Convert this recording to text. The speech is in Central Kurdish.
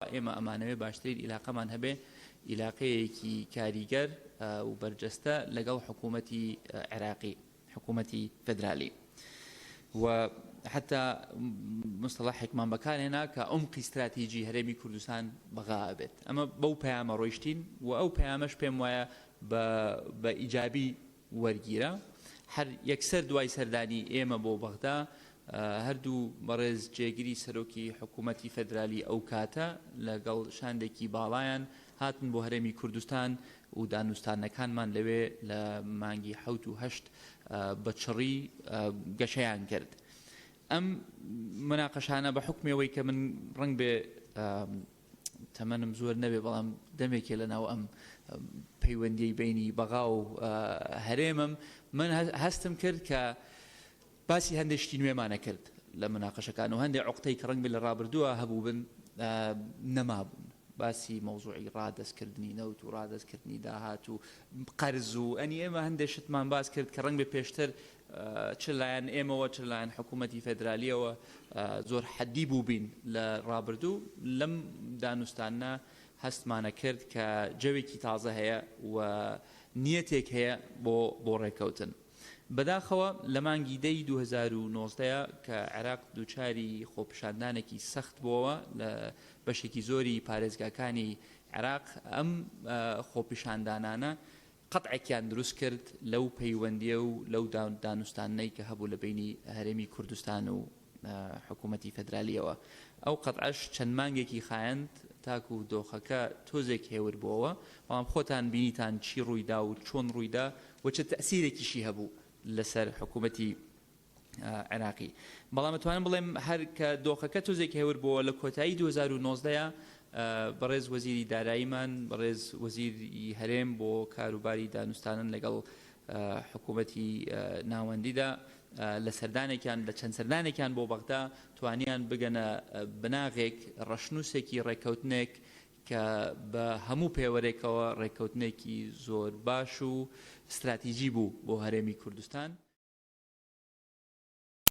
ئێمە ئەمانەوێ باشترین ئیلاقەمان هەبێ، ئیلاقەیەکی کاریگەر و بەرجەستە لەگەڵ حکوومەتی عێراقی، حکوومەتی فێدرالی و حەتا مستەڵەحێکمان بەکارهێنا کە عومقی ستراتیجی هەرێمی کوردستان بەغا ئەبێت. ئەمە بەو پەیامە ڕۆیشتین و ئەو پەیامەش پێم وایە بە بە ئیجابی وەرگیرا. هەر یەکسەر دوای سەردانی ئێمە بۆ بەغدا، هەردوو بەڕێز جێگری سەرۆکی حکوومەتی فێدرالی ئەو کاتە لەگەڵ شاندێکی باڵایان هاتن بۆ هەرێمی کوردستان و دانوستانەکانمان لەوێ لە مانگی حەوت و هەشت بە چڕی گەشەیان کرد. ئەم موناقەشانە بە حوکمی ئەوەی کە من ڕەنگبێ تەمەنم زۆر نەبێ بەڵام دەمێکێ لە ناو ئەم پەیوەندیەی بەینی بەغا و هەرێمم من هەستم کرد کە باسی هەندێک شتی نوێمانە کرد لە مناقەشەکان و هەندێک عقدەی کە ڕەنگ بێ لە ڕابردووە هەبووبن نەمابوون باسی مەوزوعی ڕادەستکردنی نەوت و ڕادەستکردنی داهات و قەرز و ئەنی ئێمە هەندێک شتمان باس کرد کە ڕەنگ بێ پێشتر چ لایەن ئێمەوە چ لایەن حکوومەتی فێدرالیەوە زۆر حەدی بووبین لە ڕابردوو، لەم دانوستانە هەستمانە کرد کە جەوێکی تازە هەیە و نیەتێک هەیە بۆ بۆ ڕێککەوتن. بەداخەوە لە مانگی دەی 2019 کە عێراق دووچاری خۆپیشاندانێکی سەخت بۆوە لە بەشێکی زۆری پارێزگاکانی عێراق، ئەم خۆپیشاندانانە قەتعێکیان دروست کرد لەو پەیوەندییە و لەو دانوستاندنەی کە هەبوو لە بەینی هەرێمی کوردستان و حکوومەتی فێدرالییەوە. ئەو قەتعەش چەند مانگێکی خایاند تاکوو دۆخەکە تۆزێک هێور بۆوە، بەڵام خۆتان بینیتان چی ڕووی دا و چۆن ڕووی دا و چ تەئسیرێکیشی هەبوو لەسەر حکوومەتی عێراقی. بەڵام ئەتوانم بڵێم هەر کە دۆخەکە تۆزێک هێور بۆوە لە کۆتایی 2019 بەڕێز وەزیری داراییمان، بەڕێز وەزیری هەرێم بۆ کاروباری دانوستانن لەگەڵ حکوومەتی ناوەندیدا لە سەردانێکیان لە چەند سەردانێکیان بۆ بەغدا توانیان بگەنە بناغێک ڕەشنووسێکی ڕێککەوتنێک کە بە هەموو پێوەرێکەوە ڕێککەوتنێکی زۆر باش و ستراتیجی بوو بۆ هەرێمی کوردستان.